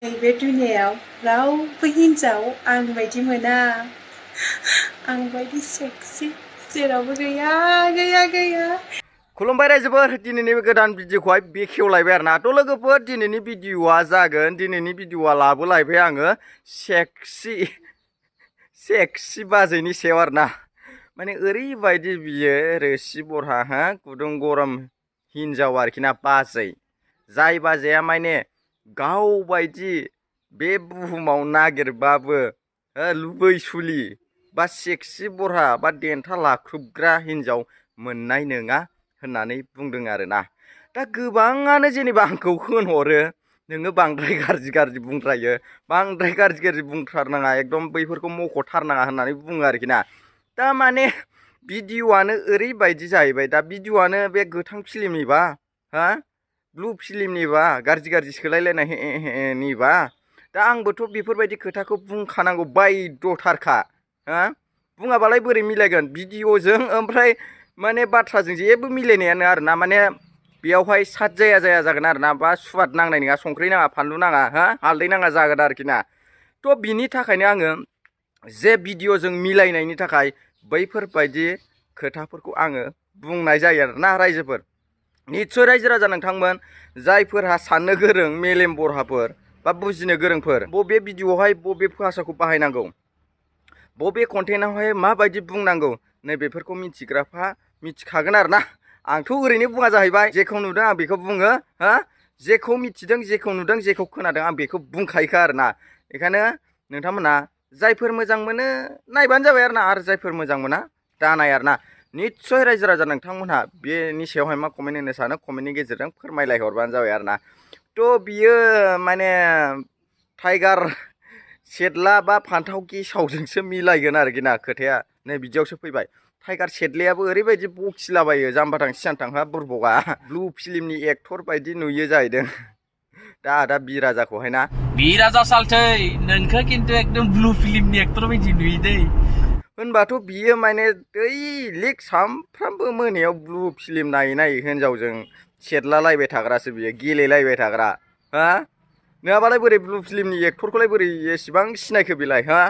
नैबे दुनियाव रावबो हिनजाव आं बायदि मोना आं बायदि सेक्सि जेरावबो गैया गैया गैया। खुलुमबाय रायजोफोर दिनैनि गोदान भिडिअखौहाय बेखेवलायबाय आरो ना थ' लोगोफोर दिनैनि भिडिअआ जागोन दिनैनि भिडिअआ लाबोलायबाय आङो सेक्सि बाजैनि सायाव आरो ना माने ओरैबायदि बियो रोसि बरहा हा गुदुं गरम हिनजाव आरोखि ना बाजै जाय बाजैया माने गाव बायदि बे बुहुमाव नागिरबाबो लुबैसुलि बा सेक्सि बरहा बा देन्था लाख्रुबग्रा हिनजाव मोननाय नङा होननानै बुंदों आरोना। दा गोबाङानो जेनेबा आंखौ होनहरो नोङो बांद्राय गाज्रि बुंद्रायो बांद्राय गाज्रि बुंथारनाङा एकदम बैफोरखौ मख'थारनाङा होननानै बुङो आरोखि ना। दा माने भिडिअ'आनो ओरैबायदि जाहैबाय दा भिडिअ'आनो बे गोथां फिल्मनिबा हा ब्लु फिल्मनिबा गाज्रि सोलायलायनायनिबा दा आंबोथ' बेफोरबायदि खोथाखौ बुंखानांगौ बायद'थारखा हा बुङाबालाय बोरै मिलायगोन भिडिअ'जों ओमफ्राय माने बाथ्राजों जेबो मिलायनायानो आरोना माने बेयावहाय साद जाया जागोन आरोना बा सुवाद नांनाय नङा संख्रि नाङा फानलु नाङा हा हालदै नाङा जागोन आरोखि ना। थ' बिनि थाखायनो आङो जे भिडिअ'जों मिलायनायनि थाखाय बैफोरबायदि खोथाफोरखौ आङो बुंनाय जायो आरोना रायजोफोर। निस्सय रायजो राजा नोंथांमोन जायफोरहा साननो गोरों मेलेम बरहाफोर बा बुजिनो गोरोंफोर बबे भिडिअ'आवहाय बबे भाषाखौ बाहायनांगौ बबे कन्टेन्टआवहाय माबायदि बुंनांगौ नैबेफोरखौ मिथिग्राफ्रा मिथिखागोन आरोना। आंथ' ओरैनो बुङा जाहैबाय जेखौ नुदों आं बेखौ बुङो हा जेखौ मिथिदों जेखौ नुदों जेखौ खोनादों आं बेखौ बुंखायोखा आरोना। बेखायनो नोंथांमोना जायफोर मोजां मोनो नायबानो जाबाय आरोना आरो जायफोर मोजां मोना दानाय आरोना। निस्सय रायजो राजा नोंथांमोनहा बेनि सायावहाय मा कमेन्ट होनो सानो कमेन्टनि गेजेरजों फोरमायलाय हरबानो जाबाय आरोना। थ' बियो माने टाइगार सेदला बा फान्थाव गेसावजोंसो मिलायगोन आरोखि ना खोथाया नै बिदियावसो फैबाय। टाइगार सेदलायाबो ओरैबायदि बखिलाबायो जाम्बा थां सियान बुरबगा ब्लु फिल्मनि एक्टर बायदि नुयो जाहैदों दा आदा बिराजाखौहाय ना बिराजा सालथै नोंखौ खिन्थु एकदम ब्लु फिल्मनि एक्टर बायदि नुयो दै होनबाथ' बियो माने दैलिक सामफ्रामबो मोनायाव ब्लु फिल्म नायै हिनजावजों सेदलालायबाय थाग्रासो बियो गेलेलायबाय थाग्रा हा नङाबालाय बोरै ब्लु फिल्मनि एक्टरखौलाय बोरै एसेबां सिनायखो बेलाय हा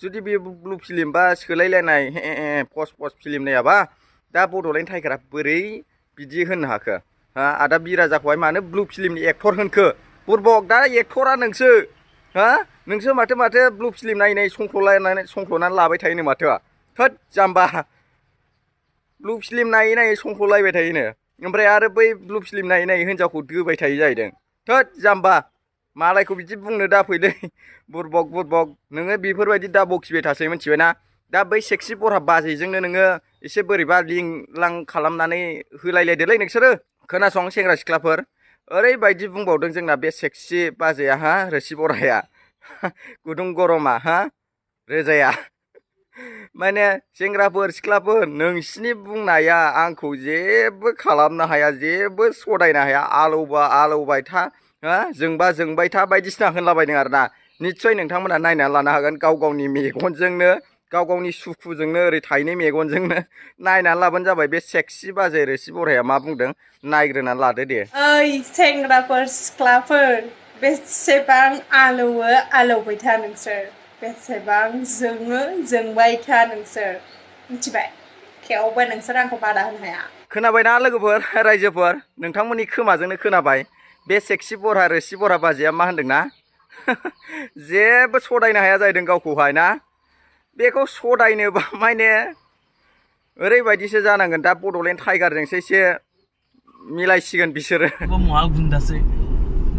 जुदि बे ब्लु फिल्म बा सोलायलायनाय पस्ट फिल्म नायाबा दा बड'लेण्ड टाइगारा बोरै बिदि होननो हाखो हा आदा बिराजाखौहाय मानो ब्लु फिल्मनि एक्टर होनखो बुरबक दा एक्टरा नोंसो हा नोंसो माथो ब्लु फिल्म नायै संख्ल'नानै लाबाय थायोनो माथो थोद जाम्बा ब्लु फिल्म नायै संख्ल'लायबाय थायोनो ओमफ्राय आरो बै ब्लु फिल्म नायै हिनजावखौ दोबाय थायो जाहैदों थोद जाम्बा मालायखौ बिदि बुंनो दाफैलै बुरबक नोङो बेफोरबायदि दा बखिबाय थासै मिथिबायना। दा बै सेक्सि बरहा बाजैजोंनो नोङो एसे बोरैबा लिंलां खालामनानै होलायलायदोलै नोंसोरो। खोनासं सेंग्रा सिख्लाफोर ओरैबायदि बुंबावदों जोंना बे सेक्सि बाजैया हा रोसि बरहाया गुदुं गरमा हा रोजाया माने सेंग्राफोर सिख्लाफोर नोंसिनि बुंनाया आंखौ जेबो खालामनो हाया जेबो सदायनो हाया आलौबाय था हा जोंबाय था बायदिसिना होनलाबायदों आरोना। निस्सय नोंथांमोना नायनानै लानो हागोन गाव गावनि मेगनजोंनो गाव गावनि सुखुजोंनो ओरै थाइनै मेगनजोंनो नायनानै लाबानो जाबाय बे सेक्सि बाजै रोसि बरहाया मा बुंदों नायग्रोनानै लादो दे। ओइ सेंग्राफोर सिख्लाफोर बेसेबां आलौबाय था नोंसोर बेसेबां जोंबाय था नोंसोर मिथिबाय थेवबो नोंसोर आंखौ बादा होनो हाया। खोनाबायना लोगोफोर रायजोफोर नोंथांमोननि खोमाजोंनो खोनाबाय बे सेक्सि बरहा रोसि बरहा बाजैया मा होनदोंना जेबो सदायनो हाया जाहैदों गावखौहाय ना। बेखौ सदायनोबा माने ओरैबायदिसो जानांगोन दा बड'लेण्ड टाइगारजोंसो एसे मिलायसिगोन बिसोरो। No.1Gundaसो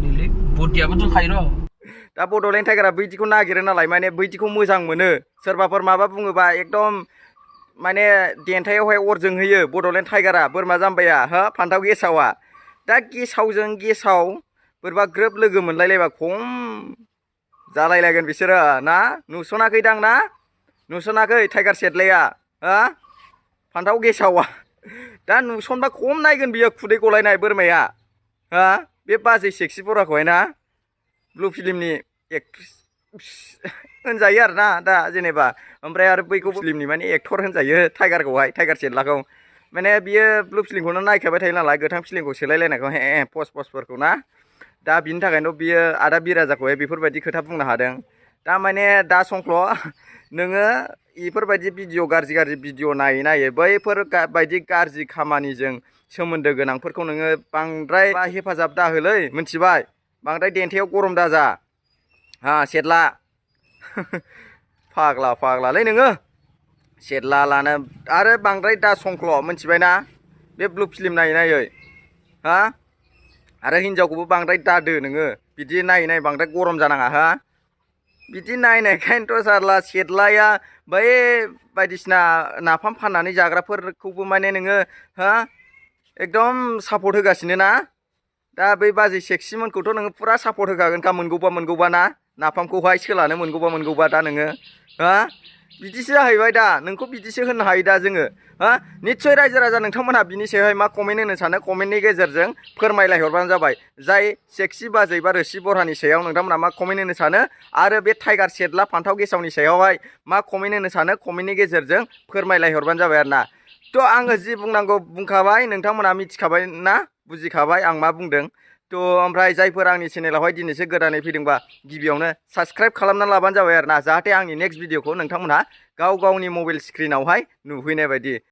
नैलै बदियाबो दंखायो र'। दा बड'लेण्ड टाइगारा बैदिखौ नागिरो नालाय माने बैदिखौ मोजां मोनो सोरबाफोर माबा बुङोबा एकदम माने देन्थायावहाय अर जोंहैयो बड'लेण्ड टाइगारा बोरमा जाम्बाया हो फान्थाव गेसावा। दा गेसावजों गेसाव बोरैबा ग्रोब लोगो मोनलायलायबा खम जालायलायगोन बिसोरो ना नुसनाखैदां ना नुसनाखै टाइगार सेदलाया हा फान्थाव गेसावा दा नुसनबा खम नायगोन बियो खुदै गलायनाय बोरमाया हा बे बाजै सेक्सि बरहाखौहाय ना ब्लु फिल्मनि एक्ट्रेस होनजायो आरोना दा जेनेबा ओमफ्राय आरो बैखौ फिल्मनि माने एक्टर होनजायो टाइगारखौहाय टाइगार सेदलाखौ माने बियो ब्लु फिल्मखौनो नायखाबाय थायो नालाय गोथां फिल्मखौ सोलायलायनायखौ पस्टफोरखौ ना दा बिनि थाखायनो बियो आदा बिराजाखौहाय बेफोरबायदि खोथा बुंनो हादों दा माने दा संख्ल' नोङो बेफोरबायदि भिडिअ गाज्रि भिडिअ नायै बैफोर बायदि गाज्रि खामानिजों सोमोन्दो गोनांफोरखौ नोङो बांद्राय हेफाजाब दाहोलै मिथिबाय बांद्राय देन्थायाव गरम दाजा हा सेदला फाग्लालै नोङो सेदला लानो आरो बांद्राय दा संख्ल' मिथिबायना बे ब्लु फिल्म नायै हा आरो हिनजावखौबो बांद्राय दादो नोङो बिदि नायै बांद्राय गरम जानाङा हा बिदि नायनायखायनोथ' सारला सेदलाया बै बायदिसिना नाफाम फाननानै जाग्राफोरखौबो माने नोङो हा एकदम सापर्ट होगासिनो ना दा बै बाजै सेक्सिमोनखौथ' नोङो फुरा सापर्ट होखागोनखा मोनगौबा ना नाफामखौहाय सोलानो मोनगौबा दा नोङो हा बिदिसो जाहैबाय दा नोंखौ बिदिसो होननो हायो दा जोङो हा निस्सय रायजो राजा नोंथांमोनहा बिनि सायावहाय मा कमेन्ट होनो सानो कमेन्टनि गेजेरजों फोरमायलायहरबानो जाबाय जाय सेक्सि बाजै बा रोसि बरहानि सायाव नोंथांमोनहा मा कमेन्ट होनो सानो आरो बे टाइगार सेदला फान्थाव गेसावनि सायावहाय मा कमेन्ट होनो सानो कमेन्टनि गेजेरजों फोरमायलायहरबानो जाबाय आरो ना थ' आङो जि बुंनांगौ बुंखाबाय नोंथांमोनहा मिथिखाबाय ना बुजिखाबाय आं मा बुंदों थ' ओमफ्राय जायफोर आंनि चेनेलावहाय दिनैसो गोदानै फैदोंबा गिबियावनो साबसक्राइब खालामनानै लाबानो जाबाय आरो ना जाहाथे आंनि नेक्स्ट भिडिअखौ नोंथांमोनहा गाव गावनि मबाइल स्क्रिनावहाय नुहैनाय बायदि